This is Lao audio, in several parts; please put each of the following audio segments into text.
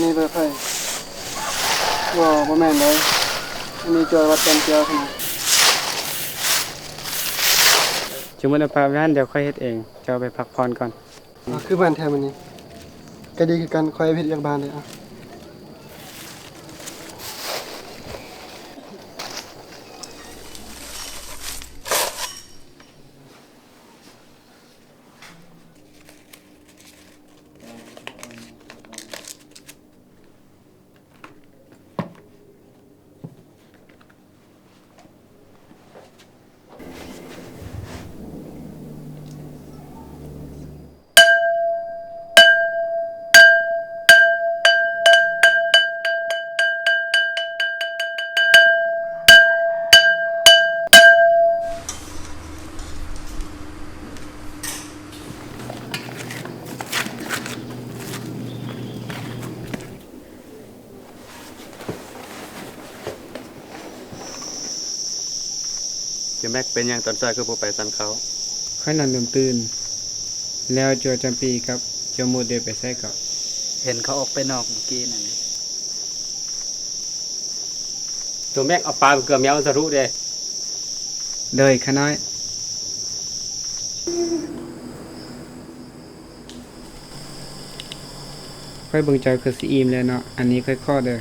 ນີ້ເບີໃຜ? ບໍ່ ບໍ່ແມ່ນເລີຍ. ອັນນີ້ຈອຍວັດແກ່ນແກ້ວພຸ້ນນະ. ສົມມຸດເອົາປາໄວ້ຫັ້ນ ດຽວຂ້ອຍເຮັດເອງ. ເຈົ້າໄປພັກຜ່ອນກ່ອນ. ອໍ ຄືບ້ານແທ້ມື້ນີ້. ກະດີຄືກັນ, ຂ້ອຍໄປເຮັດວຽກບ້ານເດ້. ເຈົ້າແມັກ ເປັນຫຍັງຕອນເຊົ້າຄືບໍ່ໄປສັນເຂົ້າ? ຂ້ອຍນອນລືມຕື່ນ ແລ້ວຈົວຈຳປີກັບຈົວມຸດເດ ໄປໃສເກາະ? ເຫັນເຂົາອອກໄປນອກມື້ກີ້ນັ້ນ. ໂຕແມັກ ເອົາປາໄປເກືອແມວສາທຸເດ້. ໂດຍ ຂ້ານ້ອຍ. ຂ້ອຍເບິ່ງເຈົ້າຄືຊິອີ່ມແລ້ວເນາະ. ອັນນີ້ຂ້ອຍຂໍເດີ້.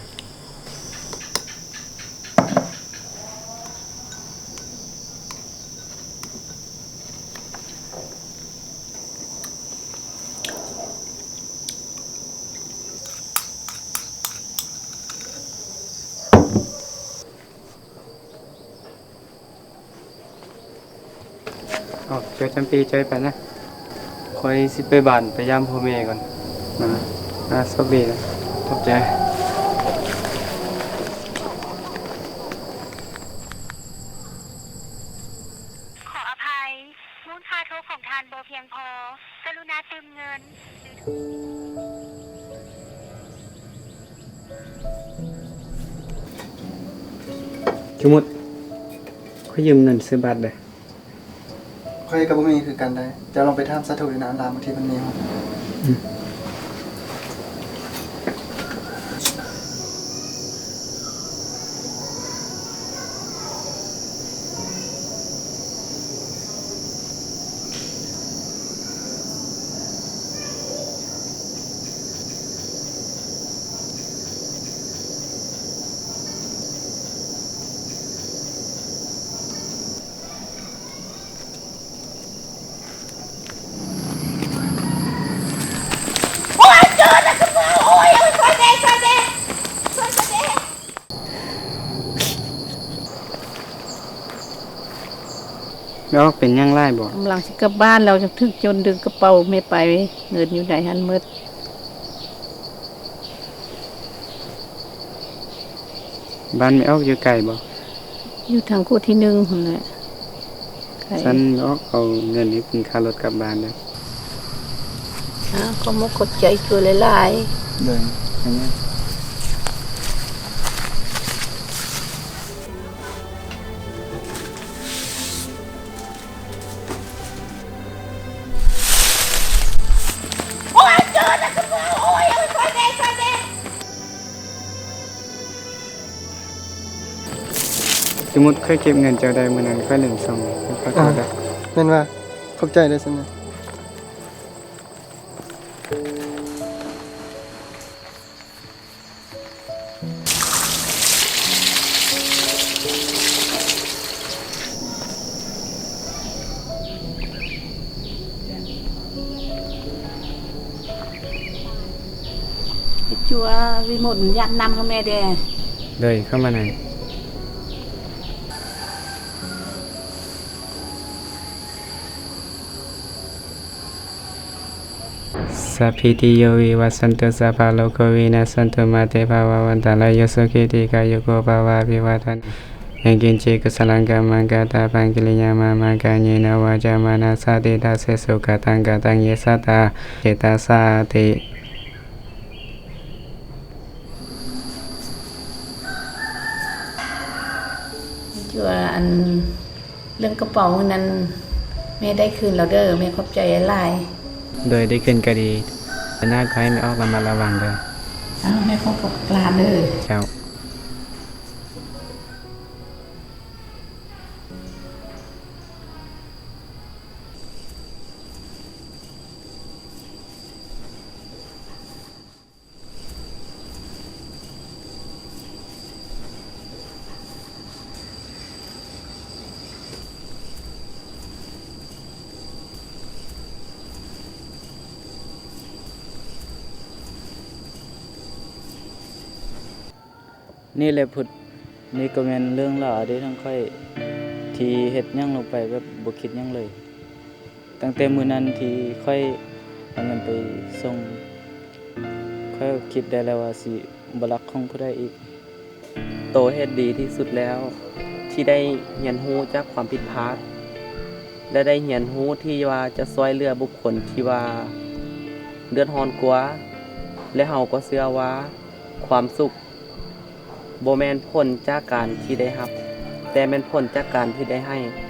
ເອົາ ເຈົ້າຈຳປີ ເຈົ້າໄປນະ. ຂ້ອຍຊິໄປບ້ານ ໄປຢາມພໍ່ແມ່ກ່ອນ. ນະ ນະ ໂຊກດີນະ. ຂອບໃຈ. ຂໍອະໄພ, ມູນຄ່າໂທຂອງທ່ານບໍ່ພຽງພໍ. ກະລຸນາຕື່ມເງິນ. ສົມມຸດ ຂໍຢືມເງິນຊື້ບັດເດີ້. ຂ້ອຍກໍບໍ່ມີຄືກັນໄດ໋. ເຈົ້າລອງໄປຖາມສາທຸຢູ່ໜ້າຮ້ານ ບາງທີເພິ່ນມີ. ອືມ. ໂອ້ຍ ເກີດແລ້ວ ໂອ້ຍ ໂອ້ຍ ຊ່ອຍແດ່ ຊ່ອຍແດ່ ຊ່ອຍຂ້ອຍແດ່. ແມ່ອອກເປັນຫຍັງຫຼາຍບໍ່? ກຳລັງຊິກັບບ້ານແລ້ວ ຖືກໂຈນດຶງກະເປົາແມ່ໄປ. ເງິນຢູ່ໃນຫັ້ນໝົດ. ບ້ານແມ່ອອກຢູ່ໄກບໍ່? ຢູ່ທາງຂົວທີໜຶ່ງພຸ້ນແຫຼະ. ຊັ້ນແມ່ອອກເອົາເງິນນີ້ເປັນຄ່າລົດກັບບ້ານເດີ້. ອ້າວ ຂອບມຸກຂອບໃຈຕົວຫຼາຍໆ. ໂດຍ. ໂອ້ຍ ເກີດແລ້ວ ໂອ້ຍ ໂອ້ຍ ຊ່ອຍແດ່ ຊ່ອຍແດ່. ສົມມຸດ ຂ້ອຍເກັບເງິນເຈົ້າໄດ້ມື້ນັ້ນ ຂ້ອຍລືມສົ່ງ. ຂໍໂທດເດີ້. ແມ່ນວ່າ ຂອບໃຈເດີ້ຊັ້ນນະ. ໄປຈົວວິມຸດຢາດນ້ຳໃຫ້ແມ່ແດ່. ໂດຍ ເຂົ້າມາໃນ. Sabbītiyo vivajjantu, sabbarogo vinassatu, mā te bhavatvantarāyo, sukhī dīghāyuko bhava. Abhivādanasīlissa niccaṃ vuḍḍhāpacāyino, yaṃ kiñci kusalaṃ kammaṃ katabbaṃ, karitvāna pāpakaṃ, pāpetha āsavā, pahīnā vā caraṃ, ane sukaṃ. Kataṃ kataṃ ye sattā asetajāti. ທີ່ວ່າອັນເລື່ອງກະເປົາມື້ນັ້ນ ແມ່ໄດ້ຄືນແລ້ວເດີ້ ແມ່ຂອບໃຈຫຼາຍ. ໂດຍ ໄດ້ຄືນກໍດີ. ເທື່ອໜ້າກໍໃຫ້ແມ່ອອກລະມັດລະວັງເດີ້. ເອົາໃຫ້ເຂົາກັບຫຼານເດີ. ເຈົ້າ. ນີ້ແຫຼະພຸດ, ນີ້ກໍແມ່ນເລື່ອງລາວອະດີດຂອງຂ້ອຍ ທີ່ເຮັດຫຍັງລົງໄປແບບບໍ່ຄິດຫຍັງເລີຍ. ຕັ້ງແຕ່ມື້ນັ້ນທີ່ຂ້ອຍເອົາເງິນໄປສົ່ງ, ຂ້ອຍຄິດໄດ້ແລ້ວວ່າຊິບໍ່ລັກຂອງຜູ້ໃດອີກ. ໂຕເຮັດດີທີ່ສຸດແລ້ວ ທີ່ໄດ້ຮຽນຮູ້ຈາກຄວາມຜິດພາດ ແລະ ໄດ້ຮຽນຮູ້ທີ່ວ່າຈະຊ່ວຍເຫຼືອບຸກຄົນທີ່ວ່າເດືອດຮ້ອນກວ່າ ແລະ ເຮົາກໍເຊື່ອວ່າຄວາມສຸກ ບໍ່ແມ່ນຜົນຈາກການທີ່ໄດ້ຮັບ, ແຕ່ແມ່ນຜົນຈາກການທີ່ໄດ້ໃຫ້.